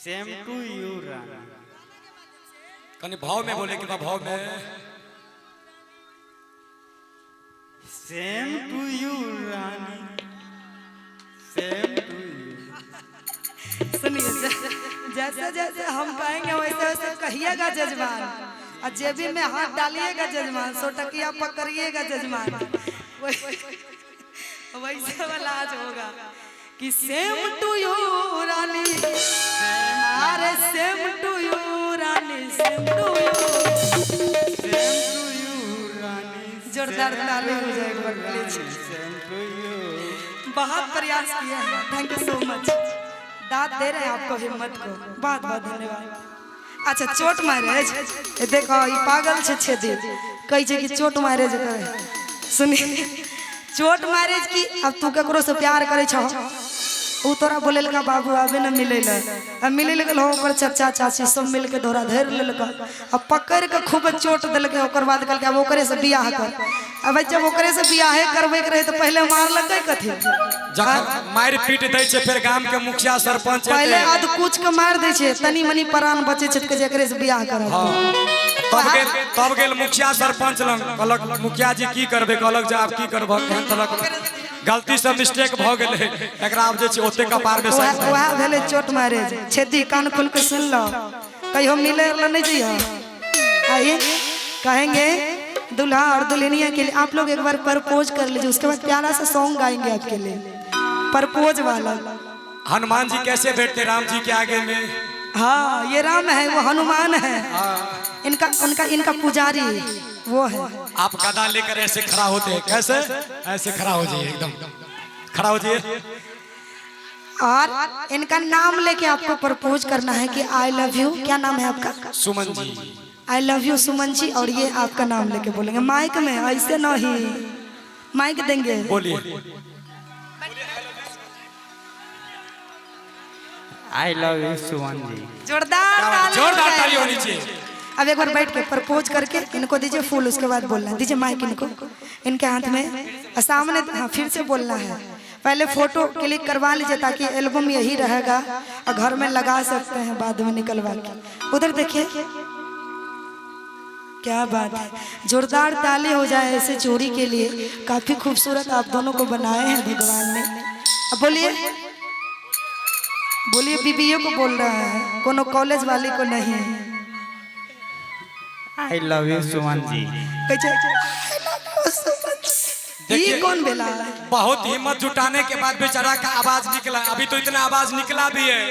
Same to you Rani. कनी भाव में बोले के बा, भाव में। Same to you Rani, same to you. सुनिए, जैसे जैसे हम कहेंगे वैसे वैसे कहिएगा जजमान, और जेबी में हाथ डालिएगा जजमान, सौ टकिया पकड़िएगा जजमान, वैसे वाला आज होगा कि सेम टू you रानी, अरे same to you Rani, same to you. Same to you Rani. जोरदार ताली हो जाए एक बार प्लीज। Same to you. बहुत प्रयास किया है, thank you so much. दाद दे रहे हैं आपको, हिम्मत को बहुत बहुत धन्यवाद। अच्छा, चोट मैरिज, ये देखो, ई पागल छे छेदी, कहै छै कि चोट मैरिज करे। सुनी, चोट मैरिज की अब तू ककरो से प्यार करे छहो, उ तोरा बोलेलका बाबू आबे न मिले ला, आ मिले लगल हो, ओकर चाचा चाची सब मिल के धोरा धरि लेलका आ पकड़ के खूब चोट देलकै। ओकर बाद कहलकै आब ओकरे से बियाह कर। अब भाई, जब ओकरे से बियाहे करबै के रहे तऽ पहिले मारलकै कथी? जखन मारि पीट दै छै, फेर गाम के मुखिया सरपंच पहिले एतै। अध कुछ के मार दै छै, तनी मनी प्राण बचे छै तऽ कहै छै एकरे से बियाह करब। हाँ, तब गेल मुखिया सरपंच लग, कहलक मुखिया जी की करबै? कहलक जे आब की करबह, केहन तरहक गलती से मिस्टेक भऽ गेलै, एकरा आब जे छै ओते कपार में वएह वएह भेलै चोट मैरिज। छेदी, कान खोल के सुन लो, कहियो मिले ला नहीं जइहो। आइए, कहेंगे दूल्हा और दुल्हनिया के लिए आप लोग एक बार प्रपोज कर लीजिए, उसके बाद प्यारा सा सॉन्ग गाएंगे आपके लिए, प्रपोज वाला। हनुमान जी कैसे बैठते राम जी के आगे में? हाँ, ये राम है, वो हनुमान है, इनका उनका इनका पुजारी वो है। आप गदा लेकर ऐसे खड़ा होते हैं, कैसे? ऐसे खड़ा हो जाइए, एकदम खड़ा हो जाइए। और इनका नाम लेके आपको प्रपोज करना है कि I love you. क्या नाम है आपका? Suman ji. I love you Suman ji. और ये आपका नाम लेके बोलेंगे माइक में, ऐसे नहीं, माइक देंगे। बोलिए। I love you Suman ji. जोरदार ताली हो जोरदार जाए। ताली होनी चाहिए। अब एक बार बैठ के प्रपोज करके इनको दीजिए फूल, उसके बाद बोलना है। दीजिए माइक इनको, इनके हाथ में और सामने। हाँ, फिर से बोलना है। पहले फोटो क्लिक करवा लीजिए ताकि एल्बम यही रहेगा और घर में लगा सकते हैं बाद में निकलवा के। उधर देखिए, क्या बात है! जोरदार ताली हो जाए ऐसे जोड़ी के लिए। काफी खूबसूरत आप दोनों को बनाए हैं भगवान ने। अब बोलिए, बोलिए। बीबीओ को बोल रहा है, कोनो कॉलेज वाली को नहीं। I love you Suman ji. कहै छै, "I love you so much." ई देखिए। कौन भेला? बहुत हिम्मत जुटाने के बाद बेचारा का आवाज निकला। अभी तो इतना आवाज निकला भी है,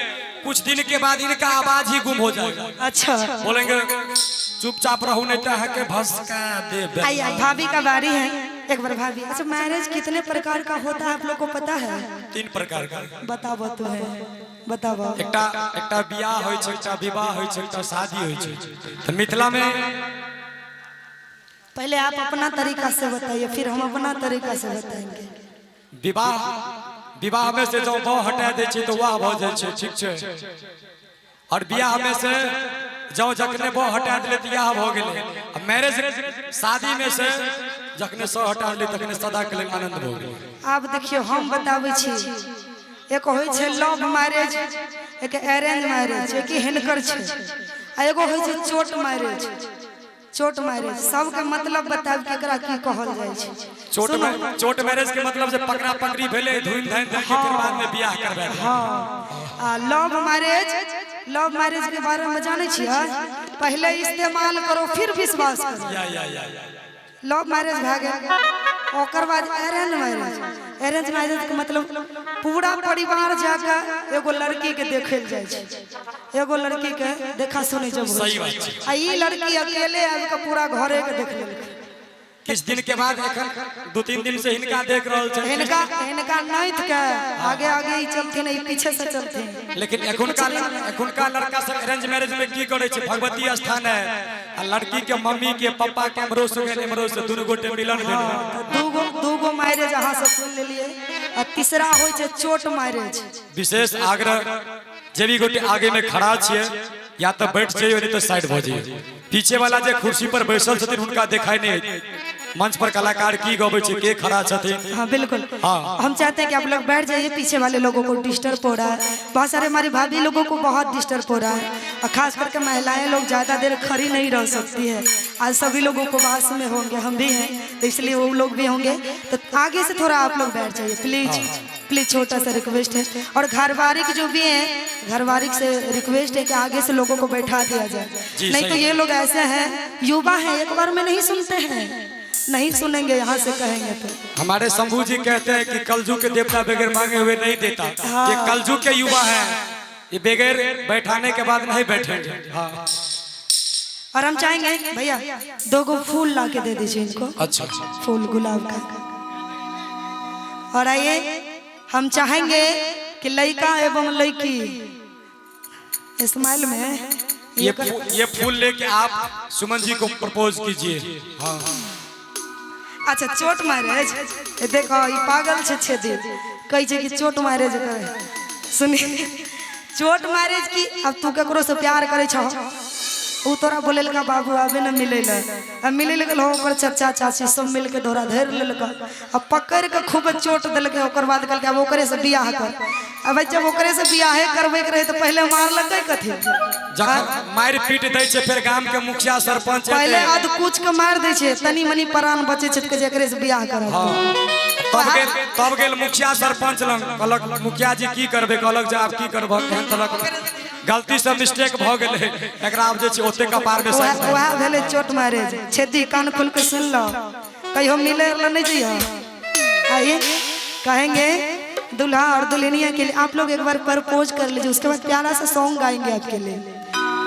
कुछ दिन के बाद इनका आवाज ही गुम हो जाएगा। बोलेंगे चुपचाप रहू, नहीं तो है के भसका दे। आइए, भाभी का बारी है। एक बार भाभी। अच्छा, मैरिज कितने प्रकार का होता है, आप लोग को पता है? तीन प्रकार का। बताबो तो है, बताबो। एकटा एकटा बियाह होइ छै, एकटा विवाह होइ छै, एकटा शादी होइ छै। तऽ मिथिला में पहले आप अपना तरीका से बताइए, फिर हम अपना तरीका से बताएंगे। विवाह, विवाह में से जब ब हटा दै छै तऽ वाह भऽ जाइ छै, ठीक छै? और बियाह में से जब जखने ब हटा देलै तऽ इएह भऽ गेलै। आ मैरिज, शादी में से जखने स हटा देलै तखने सदा के लेल आनंद भऽ गेलै। आब देखियौ, हम बताबै छी। एक होइ छै लव मैरिज, एक अरेंज मैरिज, एक हिनकर छै आ एगो होइ छै चोट मैरिज। चोट मैरिज सबके मतलब बताब, केकरा की कहल जाइ छै। चोट सुनू। में, चोट मैरिज के मतलब जे पकड़ा पकड़ी भेलै, धुइन धाइन देलकै, फिर बाद में बियाह करबै। हाँ, आ लव मैरिज, लव मैरिज के बारे में जानै छियै? पहले इस्तेमाल करो, फिर विश्वास करो। या या या या। लव मैरिज भए गेल, ओकर बाद अरेंज मैरिज। अरेंज मैरिज के मतलब पूरा परिवार जाके एगो लड़की के देखे लए जाइ छै, एगो लड़की के देखा सुनी जब होइ सही बात छै। आ ई लड़की अकेले आबि के पूरा घरे के देख लेलकै। किछु दिन के बाद, एखन 2-3 दिन से हिनका देख रहल छै। हिनका हिनका नाइत के आगे आगे ई चलथिन, ई पीछे से चलथिन। लेकिन एखुनका एखुनका लड़का सब अरेंज मैरिज में की करे छै? भगवती स्थान है आ लड़की के मम्मी के पापा के एमरो से गेल, एमरो से, दुनू गोटे मिलन भेल। तऽ दूगो दूगो मैरिज अहाँ सब सुन लेलियै आ तीसरा होइ छै चोट मैरिज। विशेष आग्रह, जे भी गोटे आगे में खड़ा छियै, या तऽ बैठ जइयो, नहीं तऽ साइड भऽ जइयो। पीछे वाला जे कुर्सी पर बैसल छथिन, हुनका देखाई नहीं। मंच पर कलाकार की गबै छै, के खड़ा छथिन। हाँ बिल्कुल। हाँ। हम चाहते हैं कि आप लोग बैठ जाइए, पीछे वाले लोगों को डिस्टर्ब हो रहा है। बहुत सारे हमारी भाभी लोगों को बहुत डिस्टर्ब हो रहा है और खास करके महिलाएं लोग ज़्यादा देर खड़ी नहीं रह सकती है। आज सभी लोगों को वास में होंगे, हम भी हैं तो इसलिए वो लोग भी होंगे, तो आगे से थोड़ा आप लोग बैठ जाइए प्लीज प्लीज, छोटा सा रिक्वेस्ट है। और घरवारिक जो भी हैं, घरवारिक से रिक्वेस्ट है कि आगे से लोगों को बैठा दिया जाए, जी, नहीं तो सही। ये लोग ऐसे हैं, युवा हैं, एक बार में नहीं सुनते हैं, नहीं सुनेंगे, यहाँ से कहेंगे तो। हमारे शंभू जी कहते हैं कि कलजू के देवता बगैर मांगे हुए नहीं देता। ये कलजू के युवा हैं, ये बगैर बैठाने के बाद नहीं बैठेंगे। हाँ। और हम चाहेंगे भैया दो गो फूल ला के दे दीजिए इनको। अच्छा। फूल गुलाब का। और आइए हम चाहेंगे कि लड़का एवं लड़की स्माइल में ये फूल लेके आप सुमन जी को प्रपोज कीजिए। हाँ। अच्छा चोट मैरिज, देखो ई पागल छै छेदी, कहै छै कि चोट मैरिज करे। सुनी, चोट मैरिज की अब तू ककरो से प्यार करे छहो, उ तोरा बोलेलका बाबू आबे न मिले ले, आ मिले लगल हो ओकर चचा चाची सब मिल के धोरा धरि लेलका आ पकड़ के खूब चोट देलकै। ओकर बाद कहलकै अब ओकरे से बियाह कर। अब जब ओकरे से बियाहे करबै के रहे तो पहले मारलकै कथी? जखन मारि पीट दै छै फेर गाम के मुखिया सरपंच पहले एतै। अध कुछ के मार दै छै, तनी मनी प्राण बचे छै तऽ कहै छै एकरे से बियाह करब। हाँ। तब गेल मुखिया सरपंच लग, कहलक मुखिया जी की करबै? कहलक जे आब की करबह, केहन तरहक गलती से मिस्टेक भऽ गेलै, एकरा आब जे छै ओते कपार में वएह साटि। वएह भेलै चोट मैरिज। छेदी कान खोल के सुन लो, कहियो मिले ला नहीं जइहो। आइए कहेंगे दूल्हा और दुल्हनिया के लिए आप लोग एक बार प्रपोज कर लीजिए, उसके बाद प्यारा सा सॉन्ग गाएंगे आपके लिए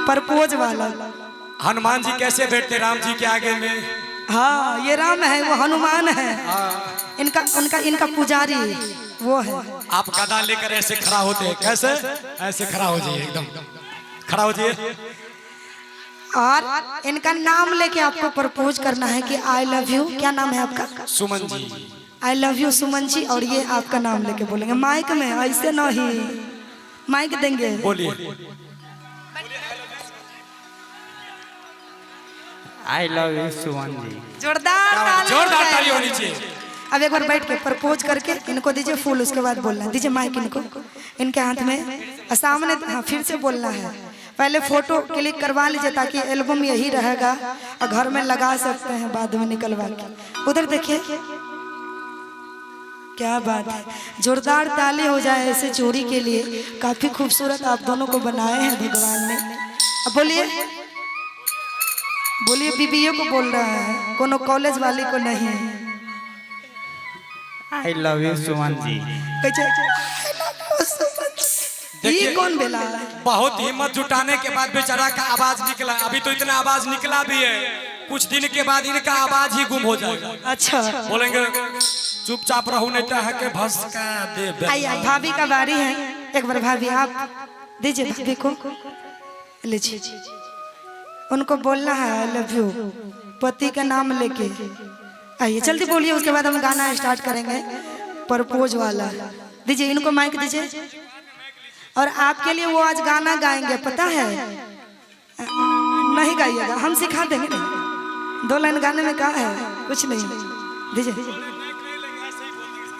प्रपोज वाला। हनुमान जी कैसे बैठते राम जी के आगे में? हाँ, ये राम है, वो हनुमान है, इनका उनका इनका पुजारी वो है। आप गदा लेकर ऐसे खड़ा होते हैं, कैसे? ऐसे खड़ा हो जाइए, एकदम खड़ा हो जाइए। और इनका नाम लेके आपको प्रपोज करना है कि I love you. क्या नाम है आपका? Suman ji. I love you Suman ji. और ये आपका नाम लेके बोलेंगे माइक में, ऐसे नहीं, माइक देंगे। बोलिए। I love you Suman ji. जोरदार ताली हो जोरदार जाए। ताली होनी चाहिए। अब एक बार बैठ के प्रपोज करके इनको दीजिए फूल, उसके बाद बोलना है। दीजिए माइक इनको, इनके हाथ में और सामने। हाँ, फिर से बोलना है। पहले फोटो क्लिक करवा लीजिए ताकि एल्बम यही रहेगा और घर में लगा सकते हैं बाद में निकलवा के। उधर देखिए, क्या बात है! जोरदार ताली हो जाए ऐसे जोड़ी के लिए। काफी खूबसूरत आप दोनों को बनाए हैं भगवान ने। अब बोलिए, बोलिए। बीबीओ को बोल रहा है, कोनो कॉलेज वाली को नहीं। I love you Suman ji. कहै छै, "I love you, Suman ji." ई देखिए। कौन भेला? बहुत हिम्मत जुटाने के बाद बेचारा का आवाज निकला। अभी तो इतना आवाज निकला भी है, कुछ दिन के बाद इनका आवाज ही गुम हो जाएगा। अच्छा। बोलेंगे चुपचाप रहू नहीं तो है के भसका दे। आइए, भाभी का बारी है। एक बार भाभी आप दीजिए, भाभी को लीजिए। उनको बोलना है I love you पति का नाम लेके। आइए, जल्दी बोलिए, उसके बाद हम गाना स्टार्ट करेंगे प्रपोज वाला। दीजिए इनको माइक दीजिए। और आपके लिए वो आज गाना गाएंगे, पता है? नहीं गाइएगा, हम सिखा देंगे ना। दो लाइन गाने में क्या है? कुछ नहीं। दीजिए,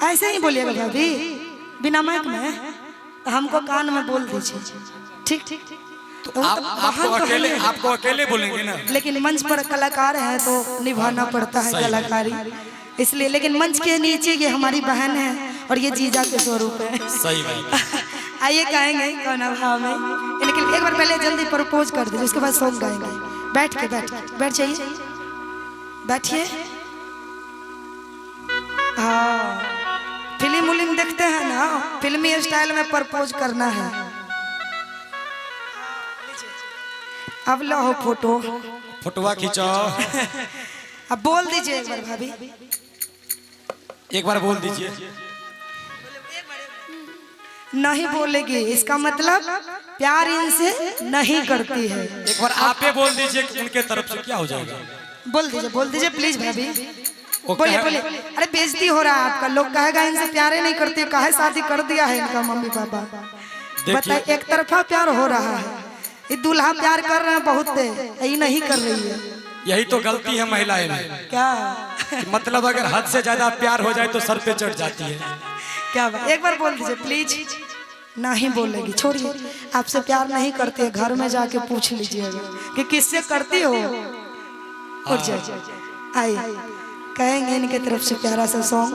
ऐसे ही बोलिएगा भाभी, बिना माइक में। तो हमको कान में बोल दीजिए। ठीक ठीक। तो वो आप, तो आपको बहन तो अकेले है ही। आपको अकेले बोलेंगे ना? लेकिन मंच पर कलाकार है तो निभाना पड़ता है कलाकारी, इसलिए। लेकिन मंच के नीचे ये हमारी बहन है और ये जीजा के स्वरूप है। सही बात। आइए गाएंगे कौन भाव में लेकिन एक बार पहले जल्दी प्रपोज कर दीजिए, उसके बाद सॉन्ग गाएंगे। बैठ के, बैठ बैठ जाइए, बैठिए। हाँ, फिल्म उलिम देखते हैं ना, फिल्मी स्टाइल में प्रपोज करना है। अब लो फोटो। फोटोआ खींचो। अब बोल दीजिए एक बार भाभी। एक बार बोल दीजिए। नहीं बोलेगी, इसका मतलब प्यार इनसे नहीं करती है। एक बार आप ही बोल दीजिए कि उनके तरफ से क्या हो जाएगा। बोल दीजिए, बोल दीजिए प्लीज भाभी। वो बोलिए, बोलिए। अरे, बेइज्जती हो रहा है आपका। लोग कहेगा इनसे प्यारे नहीं करते, काहे शादी कर दिया है इनका मम्मी पापा? देखिए। बताइए, एक तरफा प्यार हो रहा है। ये दूल्हा प्यार कर रहे हैं बहुत, ये नहीं कर रही है। यही तो गलती है महिलाएं में। क्या? मतलब अगर हद से ज्यादा प्यार हो जाए तो सर पे चढ़ जाती है। क्या बात, एक बार बोल दीजिए प्लीज। नहीं बोलेगी, छोड़िए, आपसे प्यार नहीं करती है, घर में जाके पूछ लीजिएगा कि किससे करती हो। उठ जाइए, आइए कहेंगे इनके तरफ से प्यारा सा सॉन्ग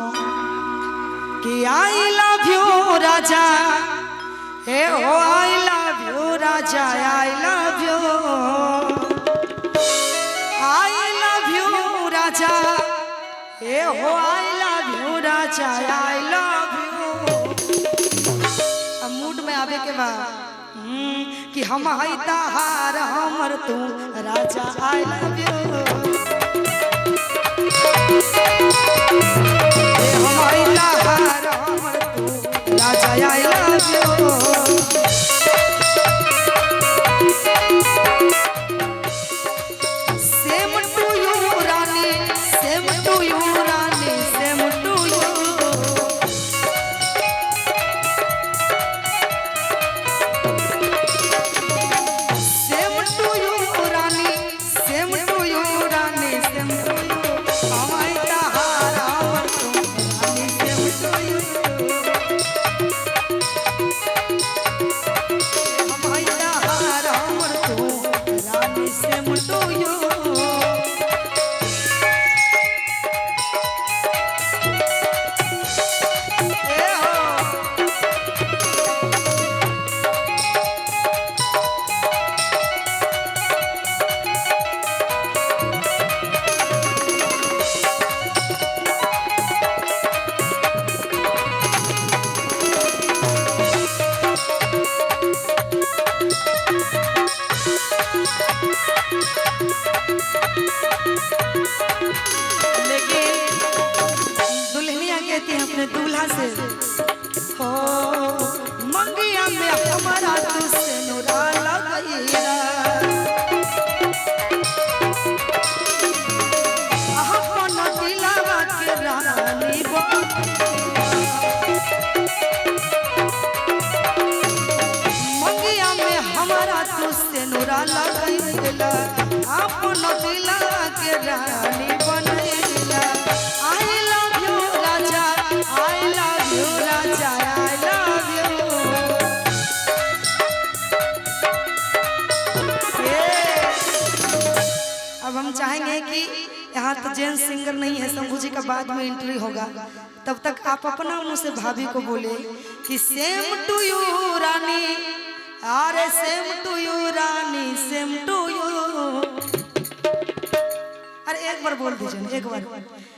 कि I love you राजा, हे हो I love you Raja, I love you, I love you राजा, हे हो I love you Raja, I love you. अब मूड में आवे के बाद कि हम हई तहार हमर तू राजा, I love you. हम हई तहार हमर तू राजा, I love you. Same to you Rani, same to you Rani, same to you. Same to you Rani, same to you Rani, same to you. हमारी तहार हमर तू रानी, सेम टू you. हमारी तहार हमर तू रानी, सेम टू you. ए हो। लेकिन दुल्हनिया कहती है अपने दूल्हा से, हो मंगिया में हमारा तू सेनुरा लगैला, अपन दिलवा के रानी बन। मंगिया में हमारा तू सेनुरा लगैला, अपन दिलवा के रानी बनैला। I love you Raja, I love you Raja, I love you. अब हम चाहेंगे कि यहाँ तो जेंट्स सिंगर नहीं है, शंभू जी का बाद में एंट्री होगा, तब तक आप अपना मुँह से भाभी को बोले कि सेम टू you रानी, अरे same to you Rani, same to you. अरे एक बार बोल दीजिए ना, एक बार।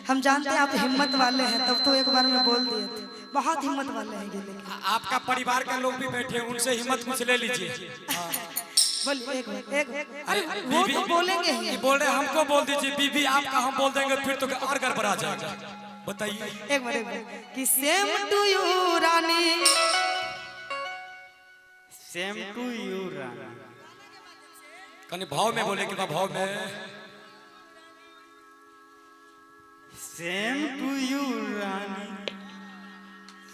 हम जानते हैं आप हिम्मत वाले हैं, तब तो एक बार में बोल दिए थे। बहुत हिम्मत वाले हैं ये। लेकिन आपका परिवार का लोग भी बैठे हैं, उनसे हिम्मत कुछ ले लीजिए। बोलिए एक बार, एक बार। अरे वो तो बोलेंगे ही। ये बोल रहे हैं, हमको बोल दीजिए बीबी, आपका हम बोल देंगे फिर तो और गड़बड़ा जाएगा। बताइए एक बार, एक बार कि same to you Rani, same to you Rani. कनी भाव में बोले कि बा भाव में। Same to you Rani,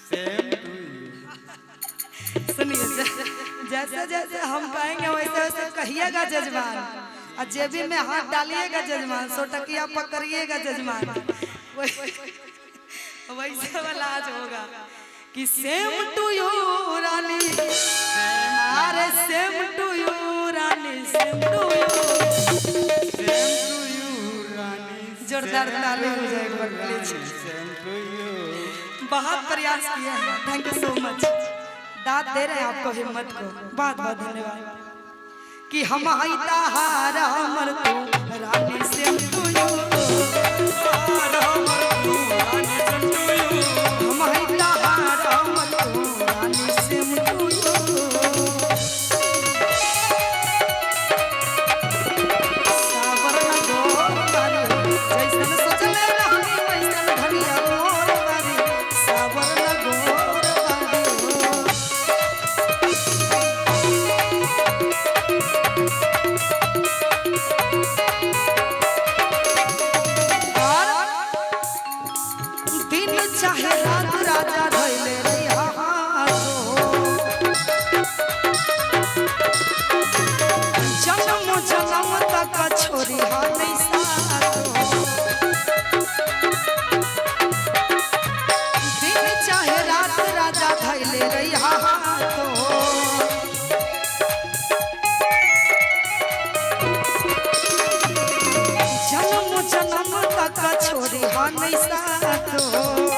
same to you. सुनिए, जैसे जैसे हम कहेंगे वैसे वैसे कहिएगा जजमान, और जेबी में हाथ डालिएगा जजमान, सौ टकिया पकड़िएगा जजमान, वैसे वाला आज होगा कि सेम टू you रानी, अरे same to you Rani, same to you. Same to you Rani. जोरदार ताली हो जाए एक बार प्लीज। Same to you. बहुत प्रयास किए हैं, thank you so much. दाद दे रहे हैं आपको हिम्मत को, बहुत बहुत धन्यवाद। कि हम हई तहार हमर तू रानी, सेम टू you. हम हई तहार हमर तू रानी, सेम टू you. सावर न गोर बारी हो, जैसन सोचले रहनी वैसन धनिया मोर बारी। सावर न गोर बारी हो। नहीं साथ हो।